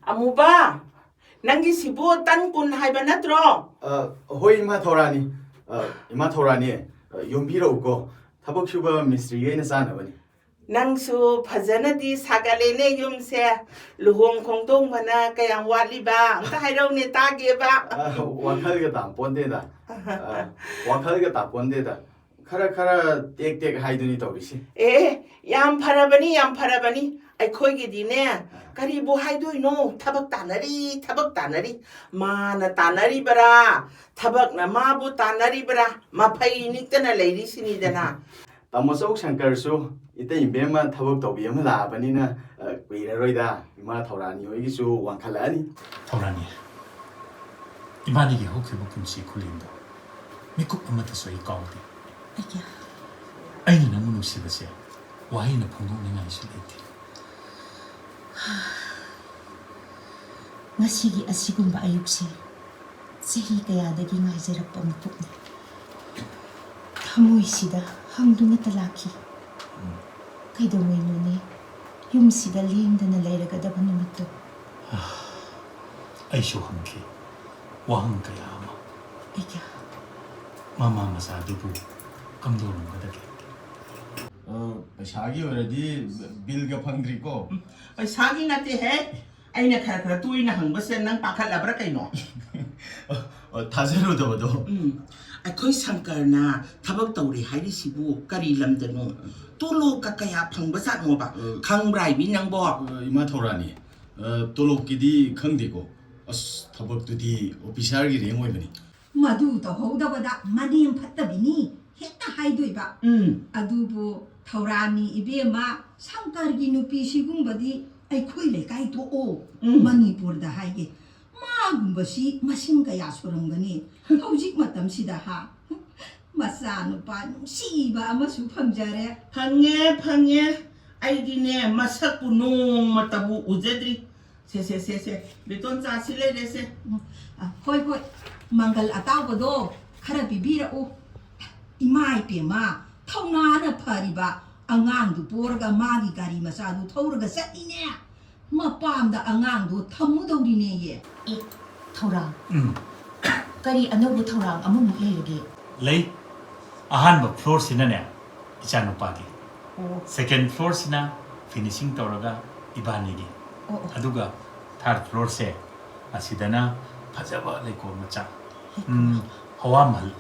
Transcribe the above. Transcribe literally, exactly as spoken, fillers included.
ꯑꯃꯨꯕ, ꯅꯪꯒꯤꯁꯤꯕꯨ ꯇꯟ ꯀꯨꯟ ꯍꯥꯏꯕ ꯅꯠꯇ꯭ꯔꯣ? ꯑ, ꯍꯣꯏ, ꯏꯃꯥ ꯊꯧꯔꯥꯅꯤ꯫ ꯑ, ꯏꯃꯥ ꯊꯧꯔꯥꯅꯤ, ꯑ, ꯌꯣꯝꯕꯤꯔꯛꯎꯀꯣ꯫ ꯊꯕꯛ ꯁꯨꯕ ꯃꯤꯁꯇ꯭ꯔꯤꯒꯤ ꯑꯩꯅ ꯆꯥꯅꯕꯅꯤ꯫ ꯅꯪꯁꯨ ꯐꯖꯅꯗꯤ ꯁꯥꯒꯠꯂꯦꯅꯦ ꯌꯨꯝꯁꯦ꯫ ꯂꯨꯍꯣꯡ ꯈꯣꯡꯗꯣꯡꯕꯅ ꯀꯌꯥꯝ ꯋꯥꯠꯂꯤꯕ? ꯑꯝꯇ ꯍꯥꯏꯔꯧꯅꯦ ꯇꯥꯒꯦꯕ꯫ ꯑ, ꯋꯥꯈꯜꯒ ꯇꯥꯄꯣꯟꯇꯦꯗ꯫ ꯑ, ꯋꯥꯈꯜꯒ ꯇꯥꯄꯣꯟꯇꯦꯗ꯫ ꯈꯔ ꯈꯔ ꯇꯦꯛ ꯇꯦꯛ ꯍꯥꯏꯗꯨꯅꯤ ꯇꯧꯔꯤꯁꯦ꯫ ꯑꯦ, ꯌꯥꯝ ꯐꯔꯕꯅꯤ, ꯌꯥꯝ ꯐꯔꯕꯅꯤ꯫ ꯑꯩꯈꯣꯏꯒꯤꯗꯤꯅꯦ, ꯀꯔꯤꯕꯨ ꯍꯥꯏꯗꯣꯏꯅꯣ? ꯊꯕꯛ ꯇꯥꯟꯅꯔꯤ, ꯊꯕꯛ ꯇꯥꯟꯅꯔꯤ꯫ ꯃꯥꯅ ꯇꯥꯟꯅꯔꯤꯕꯔꯥ, ꯊꯕꯛꯅ ꯃꯥꯕꯨ ꯇꯥꯟꯅꯔꯤꯕꯔꯥ, ꯃꯐꯩ ꯅꯤꯛꯇꯅ ꯂꯩꯔꯤꯁꯤꯅꯤꯗꯅ꯫ ꯇꯥꯃꯣꯆꯧ ꯁꯪꯀꯔꯁꯨ ꯏꯇꯩ ꯏꯕꯦꯝꯃ ꯊꯕꯛ ꯇꯧꯕꯤ ꯑꯃ ꯂꯥꯛꯑꯕꯅꯤꯅ, ꯑ, ꯀꯨꯏꯔꯔꯣꯏꯗ꯫ ꯏꯃꯥ ꯊꯧꯔꯥꯅꯤ ꯍꯣꯏꯒꯤꯁꯨ ꯋꯥꯡꯈꯠꯂꯛꯑꯅꯤ꯫ ꯊꯧꯔꯥꯅꯤ, ꯏꯕꯥꯅꯤꯒꯤ ꯍꯧꯈꯤꯕ ꯄꯨꯟꯁꯤ ꯈꯨꯂꯦꯟꯗꯣ ꯃꯤꯀꯨꯞ ꯑꯃꯠꯇꯁꯨ ꯑꯩ ꯀꯥꯎꯗꯦ꯫ ꯑꯩꯒꯤ ꯑꯩꯅ ꯅꯪꯕꯨ ꯅꯨꯡꯁꯤꯕꯁꯦ ꯋꯥꯍꯩꯅ ꯐꯣꯡꯗꯣꯛꯅꯤꯡꯉꯥꯏꯁꯨ ꯂꯩꯇꯦ꯫ ꯉꯁꯤꯒꯤ ꯑꯁꯤꯒꯨꯝꯕ ꯑꯌꯨꯛꯁꯦ ꯆꯍꯤ ꯀꯌꯥꯗꯒꯤ ꯉꯥꯏꯖꯔꯛꯄ ꯃꯤꯀꯨꯞꯅꯤ꯫ ꯊꯃꯣꯏꯁꯤꯗ ꯍꯪꯗꯨꯅꯇ ꯂꯥꯛꯈꯤ꯫ ꯀꯩꯗꯧꯉꯩꯅꯣꯅꯦ ꯌꯨꯝꯁꯤꯗ ꯂꯦꯡꯗꯅ ꯂꯩꯔꯒꯗꯕ ꯅꯨꯃꯤꯠꯇꯣ? ꯑꯩꯁꯨ ꯍꯪꯈꯤ ꯋꯥꯍꯪ ꯀꯌꯥ ꯑꯃ꯫ ꯑꯩꯒ ꯃꯃꯥ ꯃꯆꯥꯗꯨꯕꯨ ꯀꯝꯗꯧꯔꯝꯒꯗꯒꯦ? ꯑ, ꯄꯩꯁꯥꯒꯤ ꯑꯣꯏꯔꯗꯤ ꯕꯤꯜꯒ ꯐꯪꯗ꯭ꯔꯤꯀꯣ? ꯄꯩꯁꯥꯒꯤ ꯅꯠꯇꯦꯍꯦ꯫ ꯑꯩꯅ ꯈꯔ ꯈꯔ ꯇꯣꯏꯅ ꯍꯪꯕꯁꯦ ꯅꯪ ꯄꯥꯈꯠꯂꯕ꯭ꯔꯥ ꯀꯩꯅꯣ? ꯑ, ꯊꯥꯖꯔꯨꯗꯕꯗꯣ꯫ ꯎꯝ꯫ ꯑꯩꯈꯣꯏ ꯁꯪꯀꯔꯅ ꯊꯕꯛ ꯇꯧꯔꯤ ꯍꯥꯏꯔꯤꯁꯤꯕꯨ ꯀꯔꯤ ꯂꯝꯗꯅꯣ? ꯇꯣꯂꯣꯞꯀ ꯀꯌꯥ ꯐꯪꯕ ꯖꯥꯠꯅꯣꯕ? ꯑ, ꯈꯪꯕ꯭ꯔꯥ ꯏꯕꯤ ꯅꯪꯕꯣ? ꯑ, ꯏꯃꯥ ꯊꯧꯔꯥꯅꯤ, ꯑ, ꯇꯣꯂꯣꯞꯀꯤꯗꯤ ꯈꯪꯗꯦꯀꯣ꯫ ꯑꯁ, ꯊꯕꯛꯇꯨꯗꯤ ꯑꯣꯐꯤꯁꯥꯔꯒꯤ ꯔꯦꯡ ꯑꯣꯏꯕꯅꯤ꯫ ꯃꯗꯨ ꯇꯧꯍꯧꯗꯕꯗ ꯃꯅꯦꯝ ꯐꯠꯇꯕꯤꯅꯤ ꯍꯦꯛꯇ ꯍꯥꯏꯗꯣꯏꯕ꯫ ꯎꯝ꯫ ꯑꯗꯨꯕꯨ ꯊꯧꯔꯥꯅꯤ ꯏꯕꯦꯝꯃ, ꯁꯪꯀꯔꯒꯤ ꯅꯨꯄꯤ ꯁꯤꯒꯨꯝꯕꯗꯤ ꯑꯩꯈꯣꯏ ꯂꯩꯀꯥꯏ ꯊꯣꯛꯑꯣ꯫ ꯎꯝ꯫ ꯃꯅꯤꯄꯨꯔꯗ ꯍꯥꯏꯒꯦ꯫ ꯃꯥꯒꯨꯝꯕꯁꯤ ꯃꯁꯤꯡ ꯀꯌꯥ ꯁꯨꯔꯝꯒꯅꯤ? ꯍꯧꯖꯤꯛ ꯃꯇꯝꯁꯤꯗ ꯍꯥ? ꯃꯆꯥꯅꯨꯄꯥ ꯅꯨꯡꯁꯤꯕ ꯑꯃꯁꯨ ꯐꯪꯖꯔꯦ꯫ ꯐꯪꯉꯦ, ꯐꯪꯉꯦ꯫ ꯑꯩꯗꯤꯅꯦ, ꯃꯁꯛꯄꯨ ꯅꯣꯡꯃꯇꯕꯨ ꯎꯖꯗ꯭ꯔꯤ꯫ ꯁꯦ, ꯁꯦ, ꯁꯦ, ꯁꯦ꯫ ꯕꯦꯇꯣꯟ ꯆꯥꯁꯤ ꯂꯩꯔꯦꯁꯦ꯫ ꯎꯝ, ꯑ, ꯍꯣꯏ, ꯍꯣꯏ꯫ ꯃꯪꯒꯜ ꯑꯇꯥꯎꯕꯗꯣ ꯈꯔ ꯄꯤꯕꯤꯔꯛꯎ꯫ ꯏꯃꯥ ꯏꯄꯦꯝꯃ, ꯊꯧꯅꯥꯅ ꯐꯔꯤꯕ ꯑꯉꯥꯡꯗꯨ ꯄꯣꯔꯒ ꯃꯥꯒꯤ ꯒꯥꯔꯤ ꯃꯆꯥꯗꯨ ꯊꯧꯔꯒ ꯆꯠꯂꯤꯅꯦ꯫ ꯃꯄꯥꯝꯗ ꯑꯉꯥꯡꯗꯣ ꯊꯝꯃꯨꯗꯧꯔꯤꯅꯦꯌꯦ꯫ ꯑꯦ, ꯊꯧꯔꯥꯡ꯫ ꯎꯝ ꯀꯔꯤ ꯑꯅꯧꯕ ꯊꯧꯔꯥꯡ ꯑꯃꯃꯨꯛ ꯂꯩꯔꯒꯦ? ꯂꯩ꯫ ꯑꯍꯥꯟꯕ ꯐ꯭ꯂꯣꯔꯁꯤꯅꯅꯦ, ꯏꯆꯥꯅꯨꯄꯥꯒꯤ꯫ ꯑꯣ ꯁꯦꯀꯦꯟ ꯐ꯭ꯂꯣꯔꯁꯤꯅ ꯐꯤꯅꯤꯁꯤꯡ ꯇꯧꯔꯒ ꯏꯕꯥꯅꯤꯒꯤ꯫ ꯑꯣ ꯑꯣ꯫ ꯑꯗꯨꯒ ꯊꯥꯔꯠ ꯐ꯭ꯂꯣꯔꯁꯦ, ꯑꯁꯤꯗꯅ ꯐꯖꯕ ꯂꯩꯀꯣꯜ ꯃꯆꯥ, ꯎꯝ, ꯍꯋꯥ ꯃꯍꯜ